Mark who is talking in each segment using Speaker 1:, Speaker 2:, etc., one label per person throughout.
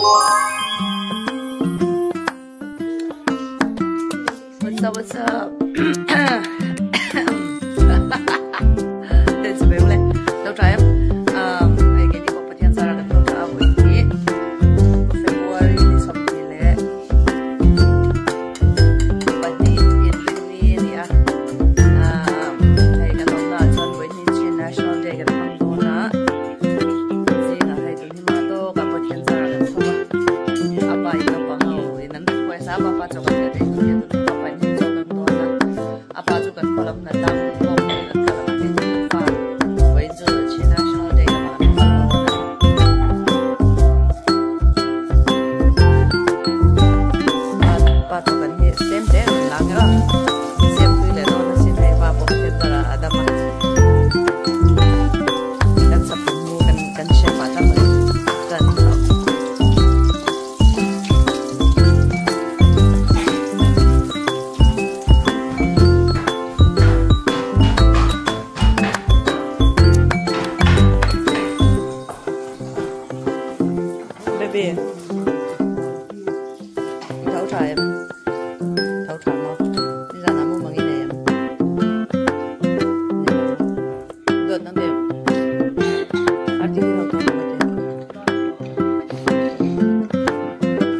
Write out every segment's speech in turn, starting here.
Speaker 1: What's up, what's up? Lo tha em? Hei keini pawh Pathian zara kan lo tha a vawi hi February ni 22 inrinni a ni a. Hei kan awmna ah chuan vawi hnih Chin National Day kan hmang dawn a. Zingah hei tun hi mah tawkah Pathian zara kan tho a. A pa in naupang ho in an request a, papa chaw kan hriat ei tur hian tun hi papa in hei chaw kan dawn a. A pa chu kan khaw lam hna tlang bawk in an kal ang a kei chu kan fa vawiin chu Chin National Day lamah kan kal dawn a. Pa chu kan hi tlem te rawn la ang e aw. Siam tui leh dawn asin hei pa pawh hian bara a dam a. Kan sapun mu kan kan hre pah tak a ni. Kan Baby Tho tha em Tho tha maw Nizan ah mumang i nei em Nei lo Dawt nang te Arti hi ho tawh maw te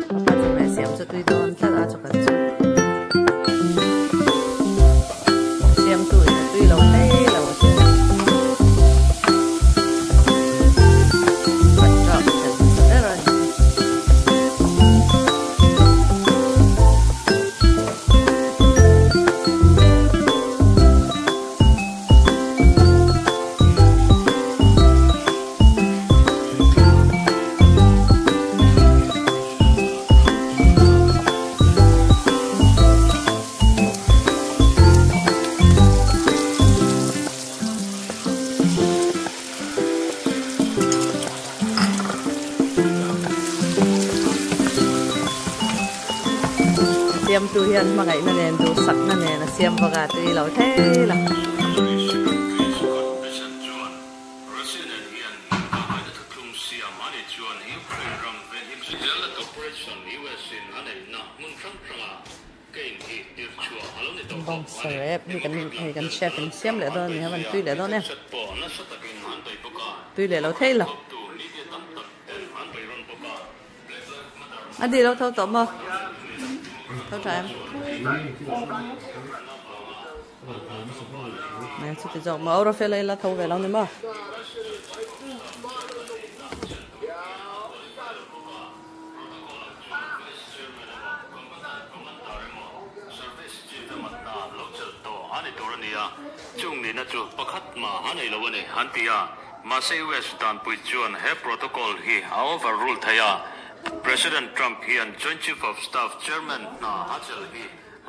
Speaker 1: Papa chu meh siam chu tui dawn tlat a chu kan chu Siam tu in a tui lo hle lo a che. Kan ṭah ṭhelh hmasa ber a ni. Siamtu hian hmangaihna nen duhsakna nen a siam bawk a tui lo thei lo. Bawngsa rep hi kan hei kan chef in siam leh dawn a ni a van tui leh dawn em tui leh lo thei lo a di lo tho tawh maw tho tha em nè chuti zawk maw aura fela ila tho ve lo ni maw.
Speaker 2: Chung nihna chu pakhat mah a nei lo a ni, an ti a. Mahse US danpui chuan he protocol hi a overrule thei a. President Trump hian Joint Chief of Staff Chairman hna a chelh hi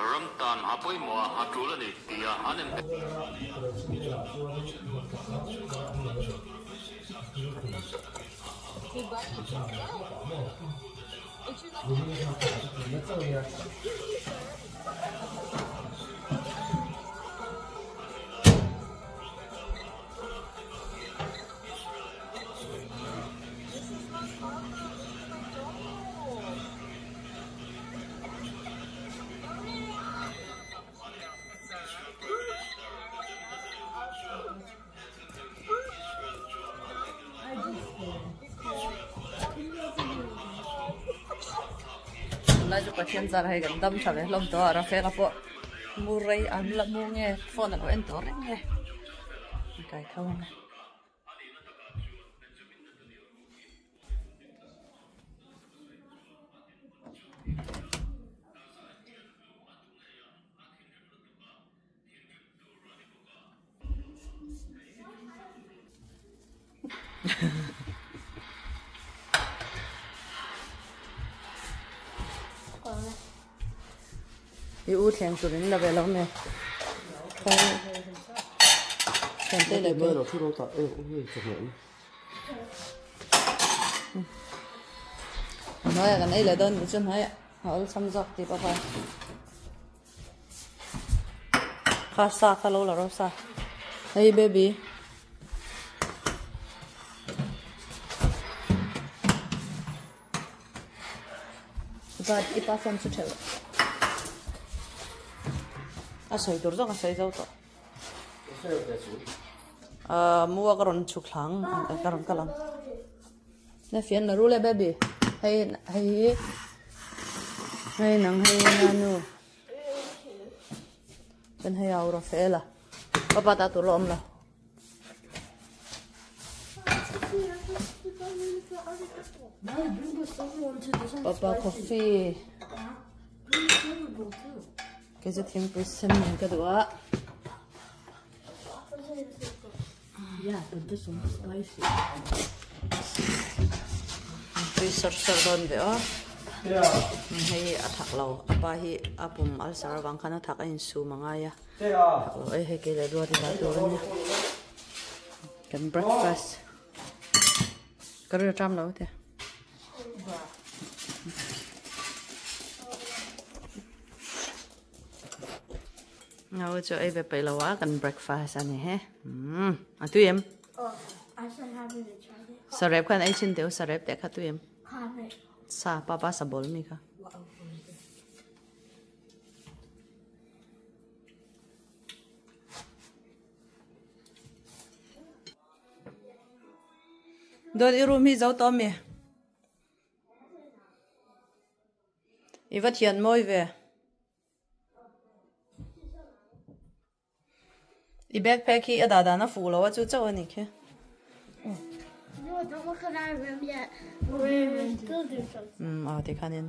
Speaker 2: ram tan a pawimawh a, a tul a ni tia an en.
Speaker 1: Tunlai chu Pathian zar hei kan dam tha ve hlawm tawh a Rafaela pawh mu rei an la mu nge phone a lo en tawh reng nge a kai tho ang e. I u thleng tur in la ve lo nge hnuaiah kan ei leh dawn nih chu hnuaiah a awlsam zawk tih pawh kha. Kha sa kha lo la rawh sa hey baby Ipa ipa phone chu ṭhelh. A sawi tur zawng a sawi zo tawh. Ahh mua ka rawn chhuk thlang ka rawn kal ang. Na fian la rul e baby. Hei hei hi hei nang hei nanu. Chuan hei a rawh fel a. Papa ta tur la awm lo. Papa coffee. Kei chu thingpui sen nen ka duh a. Tui sawr sawr dawn ve aw. Hei a thak lo a pa hi a pum ulcer avang khan a thak a insum a ngai a. Thak lo e hei kei leh ruat i dah tur a nia. Kan breakfast. Ka rilru ṭam lo te. Ngau chu ei ve peih lo a kan breakfast a ni he. Umm a tui em? Sarep khan ei chin teu sarep te kha tui em? Sa papa sa bol mi kha. Dawt i room hi zo tawh mi? I va thian mawi ve. I backpack hi a dah dan a fuh lo a chu chauh a ni khi. Um a ti khanin.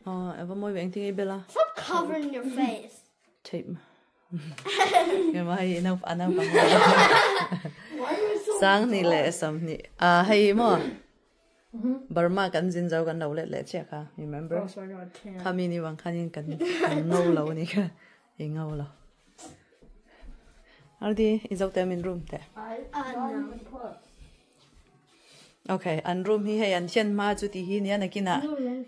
Speaker 1: Aw a va mawi ve engtin nge i bel a?
Speaker 3: Stop covering your face.
Speaker 1: Tape. Emaw hei i a naupang Sanghnih leh sawmhnih ah hei maw Burma kan zin zo kan lo let leh chiah kha remember khami ni vang khanin kan ngo lo a ni kha i ngo lo Ardi i zo te min room te Okay, an room hi hei an thian hma chu tih hi nia nakinah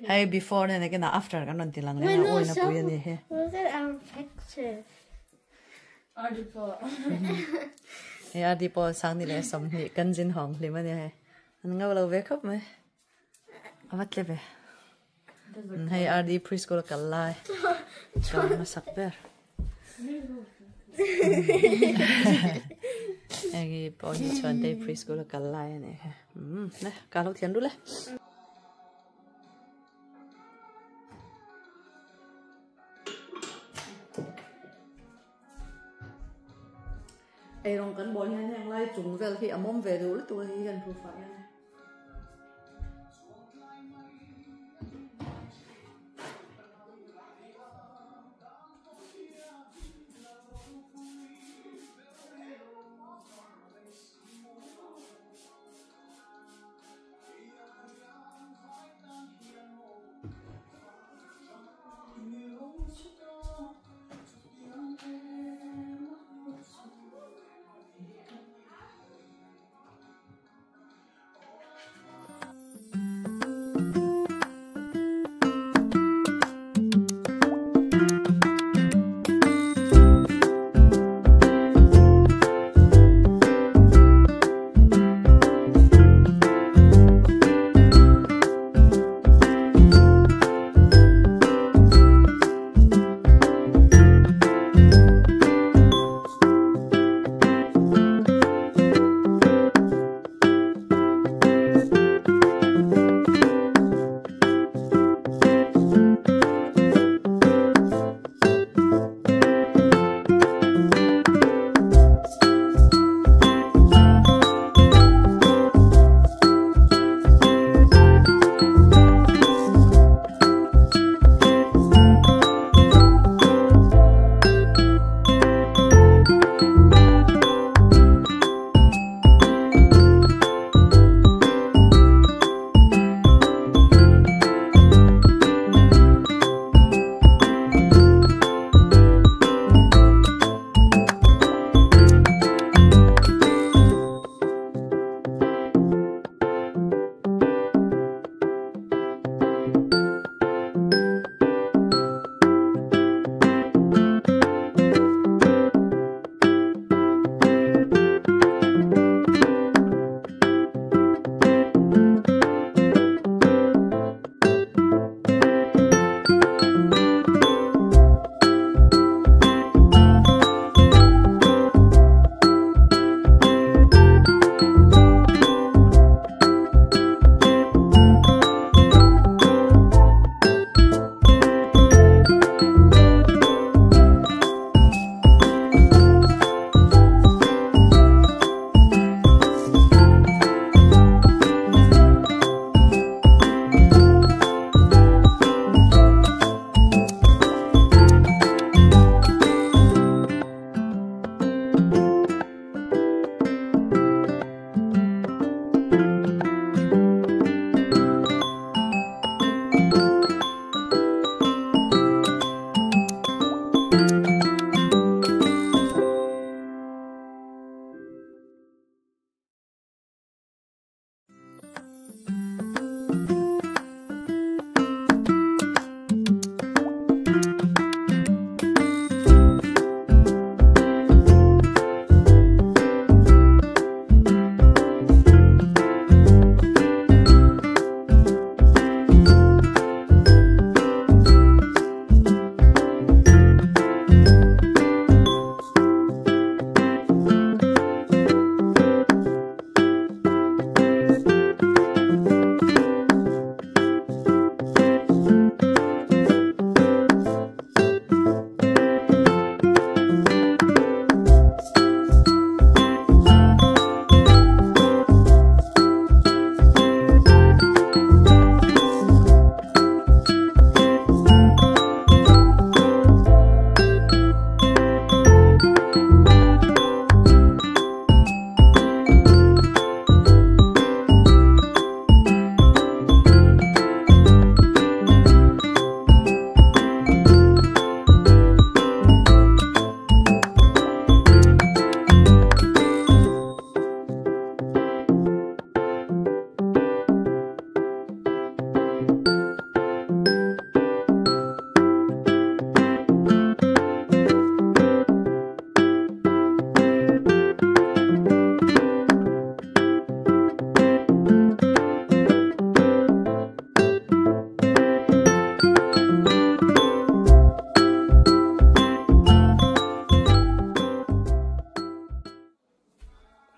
Speaker 1: hei before nia nakinah after kan rawn ti lang leh a awina pui a ni hi.
Speaker 3: Look at our picture.
Speaker 1: Hei RD pawh Sangni leh Sawmhnih kan zin hawng hlim a nia hei. An ngau lo ve khawp mai. A va tle ve. Hei RD preschool a kal lai. Kal hmasak ber. Hei pawh hi chuan te preschool a kal lai a ni kha. Umm le ka lo thian rul e. Eirawng kan bawl hian heng lai chung vel hi a mawm ve duh lutuk a hei hian roof ah hian.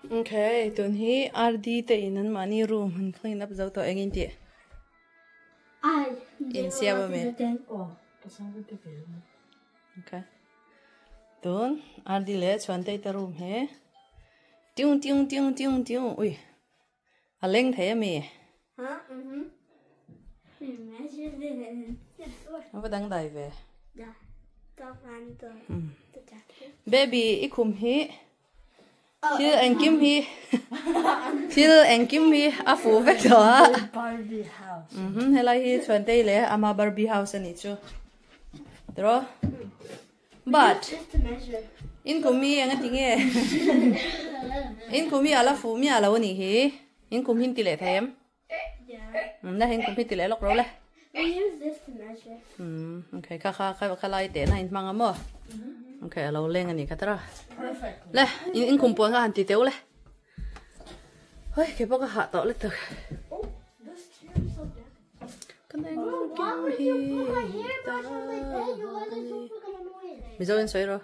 Speaker 1: Okay, tun hi RD te in an mahni room han clean up zo tawh engin tih in siam a mi. Okay. Tun RD leh Chhuantei te room hi tiung tiung tiung tiung tiung ui a leng thei a mi. A va dangdai ve. Baby i khum hi thil engkim hi thil engkim hi a fuh vek tawh a.
Speaker 3: Barbie house.
Speaker 1: Mhm helai hi Chhuantei leh ama Barbie house a nih chu. Tiraw? But in kum hi eng a ti nge? In kum hi a la fuh miah lo a nih hi. In kum hi in ti leh thei em? Na in kum hi ti leh lawk ro le. Um okay kha kha kha kha lai teh na in hmang a maw? Okay a lo leng a nih kha tara. Le in in kum puan kha han ti teuh le. Hoi ke pawh ka hah tawh lutuk. Mizo in sawi rawh.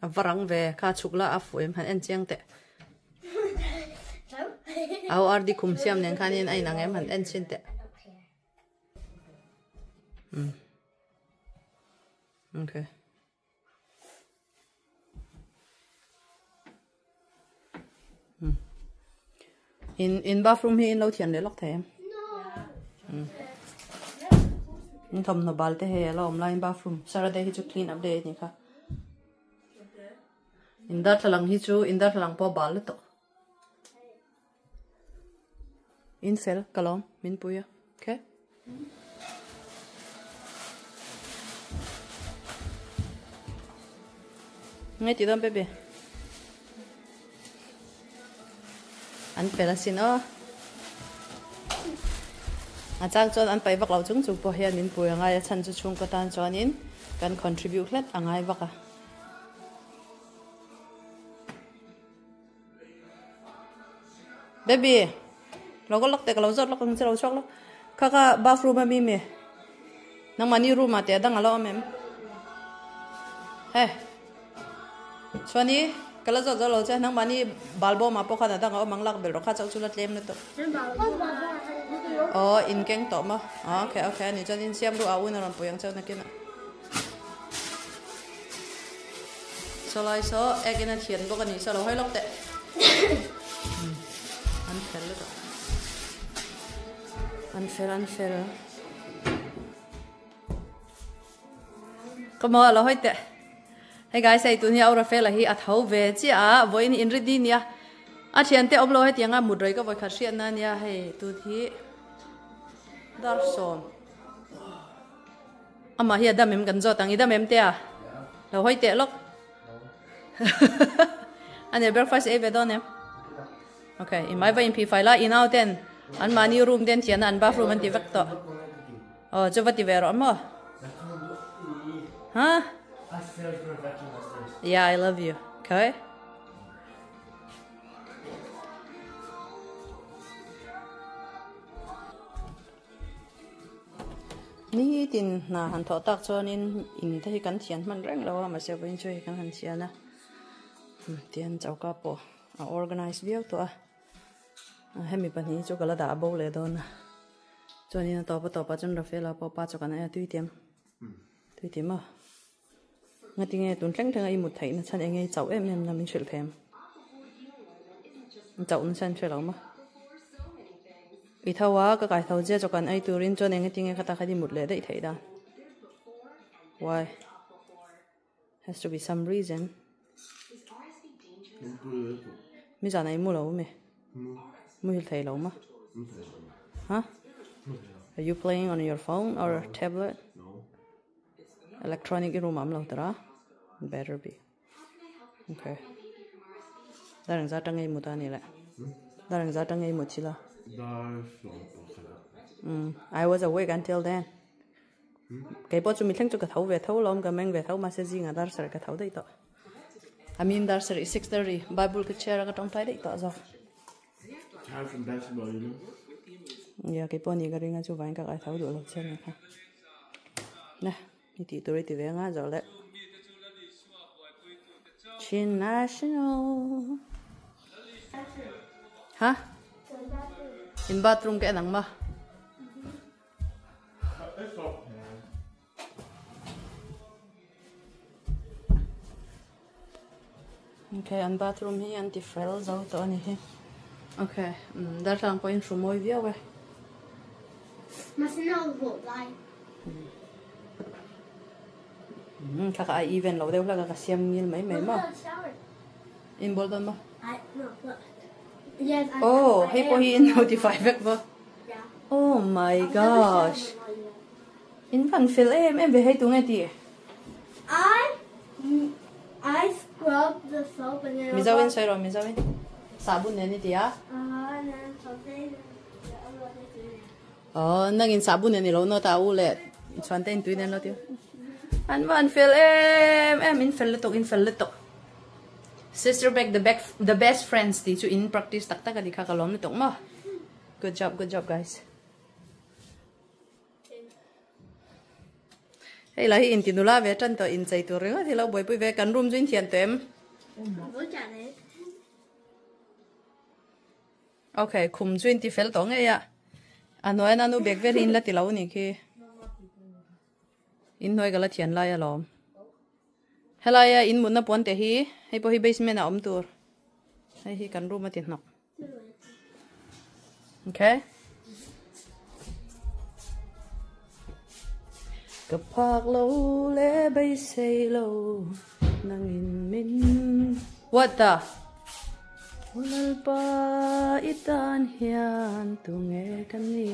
Speaker 1: A va rang ve kha chhuk la a fuh em han en chiang teh au RD khum siam nen khanin a inang em han en chhin teh um okay In in bathroom hi in lo thian leh lawk thei em? In thawmhnaw bal te hei a la awm laiin bathroom Saturday hi chu clean up day a ni kha. In darthlalang hi chu in darthlalang pawh a bal lutuk. In fel ka lawm min pui a okay. Ngai ti dawn baby. An fel asin aw. A chang chuan an paih vak lo chung chung pawh hian min pui a ngai a chhan chu chhungkaw tan chuanin kan contribute hlet a ngai vak a. Baby, lo ka lawk teh ka lo zawt lawk ang che lo chhuak lawk. Kha kha bathroom a mi mi. Nangmahni room ah teh a dang a lo awm em? He. Chuani ka la zawt zawt lo che nangmahni balbawm ah pawh khan a dang a awm ang lak bel rawh kha chauh chu la tlem lutuk. Aw in keng tawh maw? Okay okay ani chuan in siam ru a un a rawn pui ang cheu nakin ah. Sawlai saw ek in a thian bawk a nih saw lo hawi lawk teh. An fel lutuk. An fel an fel. Ka maw lo hawi teh. Hey guys hei tun hi Aura Fela hi a tho ve chiah a vawiin in ri nia. A thian te awm lo hetiang a mut rei ka vawi khat hriat na nia hei tun hi dar sawm. Amah hi a dam em kan zawt ang i dam em tia lo hawi teh lawk a ne breakfast ei ve dawn em okay i mai va in phi fai la i nau ten an mahni room ten thian a an bathroom an ti vek tawh aw chu va ti ve rawh maw ha yeah I love you okay Nitin hna han thawh tak chuanin in te hi kan thian hman reng lo a mahse vawiin chu hei kan han thian a tian choka pawh a organize viau tawh a hemi pahnih hi chu ka la dah bo leh dawn a chuanin a tawp a tawpah chuan Rafaela pawh pa chu kan ei a tui tiam tui tiam a ngatinge tun thleng thleng a i mut theih na chhan eng nge i chauh em em na min hrilh thei em chauh na chhan hre lo maw. I tho a, ka kai tho zia chu kan ei turin chuan eng tinge khata kha i mut leh daih theih dan. Why? Has to be some reason. Mi zan ai mu lo mi. Mu hil thei lo ma. Huh? Are you playing on your phone or tablet?
Speaker 4: No.
Speaker 1: Electronic i room am lo tara? Better be. Okay. Darang za tang ei mut a ni le. Darang za tang ei mut chila.
Speaker 4: Dar sawm pakhat.
Speaker 1: I was awake until then. Kei pawh chu mithleng chu ka tho ve tho lawm ka meng ve tho mahse zingah dar sarih ka tho daih tawh. I mean dar sarih 6:30 Bible ka chhiar a ka tawngtai daih tawh zawk.
Speaker 4: Tired from basketball, you know.
Speaker 1: Ya kei pawh ni ka ring a chu vain ka kai tho duh lo che ni kha. Na ni tih tur i ti ve anga zawh leh. Chin National. Ha? In bathroom ka en ang ma. Okay, an bathroom hi an ti fel zo tawh a ni hi. Okay, darthlalang pawhin hru mawi viau e. Thla ka ai even lo deuh hlak a ka siam ngil mai mai maw. Inbual dawn maw? Oh, hei pawh hi in notify vek maw? Oh my gosh. In van fel em em ve hei tunge tih?
Speaker 3: I scrub the soap and then
Speaker 1: Mizo in sawi rawh Mizo in. Sabun nen i ti a? Oh, nangin sabun nen i lo nawt a u leh chuan te in tui nen lo ti. An van fel em em in fel lutuk in fel lutuk. Sister back the back the best friends tih chu in practice tak tak a ni kha ka lawm lutuk maw. Good job good job guys. Hei lah hi inti nula ve tan tawh inchei tur ringawt hi lo buaipui ve kan room chu in thian tawh em? Okay khum chu inti fel tawh ngei a a hnuai a nu bag vel hi in la ti lo ni khi in hnuai ka la thian lai alawm helaia in mutna puan te hi hei pawh hi basement ah awm tur hei hi kan room a ti hnawk. Okay. Ka phak lo le beisei lo nangin min What the Lalpa i tan hian tunge ka ni.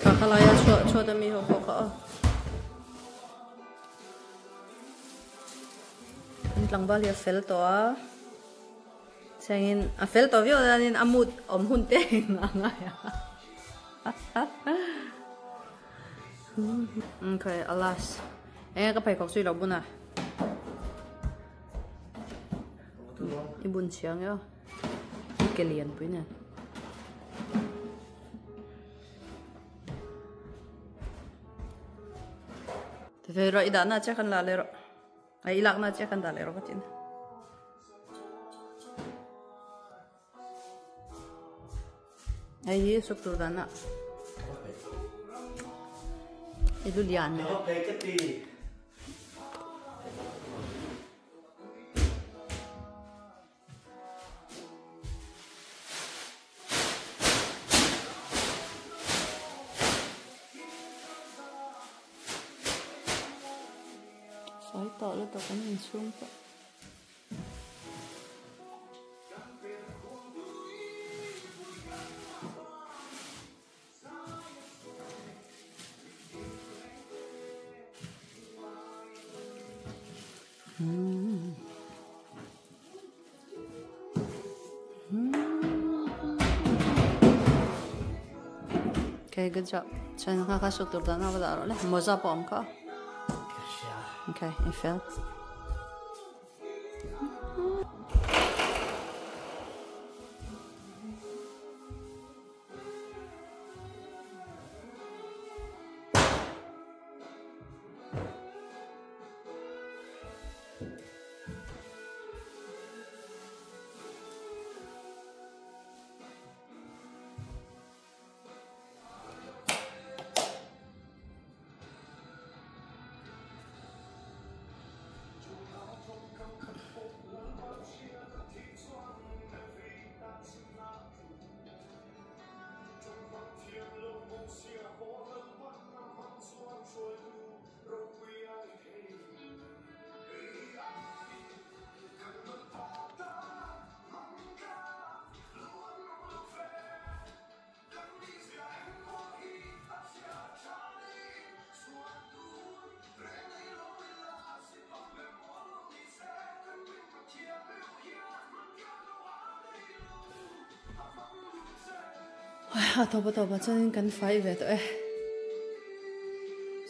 Speaker 1: Kha khalai a chhuah chhuat a mi ho pawh kha aw. An tlangval hi a fel tawh a. Chengin a fel tawh viau danin a mood awm hun te a ngai a. Okay, alas. Enge ka pheikhawk chu i lo bun a. I bun chiang e aw. I ke lian pui nen. Ve rawh i dah na che kan la le rawh. Ai i lak na che kan dah le rawh ka tin. Hei hi suk tur dan ah i lu lian le. Fai tawh lutuk an inchhung pawh. Okay, good job. Chuan kha kha suk tur dan a va dah rawh le. Mawza pawh a awm kha. Okay, i fel. A tawpa tawpa chuanin kan fai ve tawh e.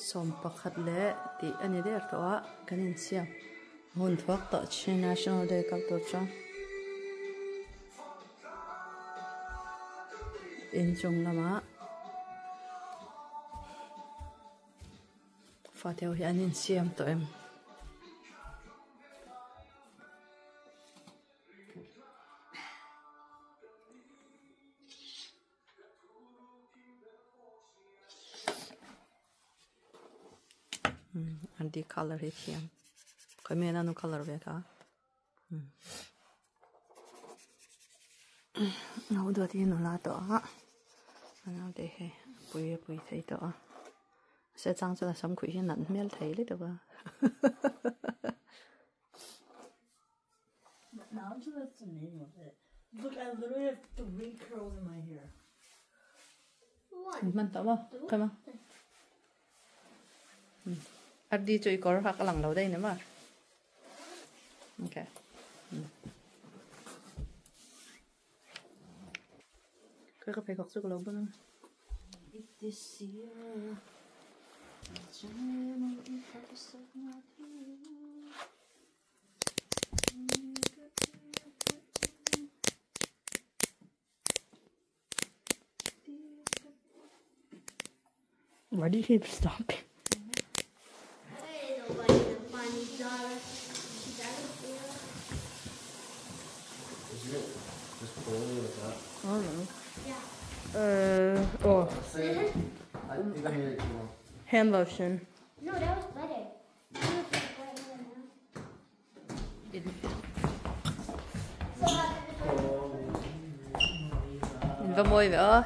Speaker 1: Sawm pakhat leh tih a ni der tawh a, kan insiam hun thuak tawh Chin National Day kal tur chuan. Inchung lamah fate ho hi an insiam tawh em. Anti color hi thiam khawi mai an color ve kha no duat hi nula tawh a a naute hi pui a pui thei tawh a se chang chuan a sam khuih hi a nat hmel thei lutuk a.
Speaker 5: Now that's the name of it. Look, I literally have three curls in my hair.
Speaker 3: One.
Speaker 1: Man tawh maw? Khawi maw? Ardi chu i kawr hak a lang lo daih ni maw? Okay. Khawi ka pheikhawk chu ka lo bun ang.
Speaker 5: Why do you keep stopping?
Speaker 4: Isn't it just pulling with that?
Speaker 5: I don't know.
Speaker 3: Yeah.
Speaker 5: Oh.
Speaker 4: I think I hear it too.
Speaker 5: Hand lotion.
Speaker 3: No, that was better.
Speaker 1: In va mawi ve aw.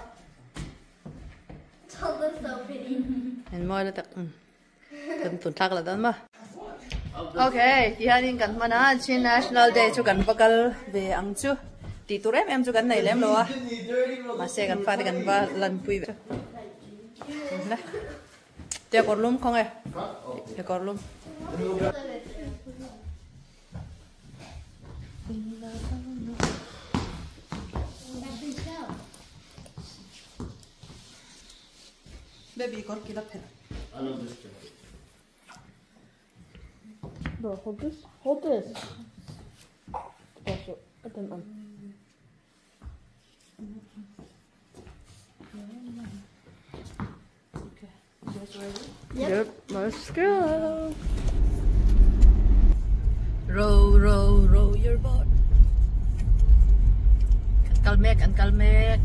Speaker 3: So pretty.
Speaker 1: In mawi la tak. Kan tun thlak la dan ma. Okay, tihianin kan hman a Chin National Day chu kan va kal ve ang chu. Tih tur em em chu kan nei lem lo a. Mahse kan fate kan va lan pui ve. Tia kawr lum khawng e. Tia kawr lum. Baby kawr kila phet.
Speaker 4: I love this jacket.
Speaker 5: Bro, hold this. Hold this. Also, put them on.
Speaker 1: Okay. You guys ready?
Speaker 5: Yep. Let's go.
Speaker 1: Row, row, row your boat. An kal mek, an kal mek.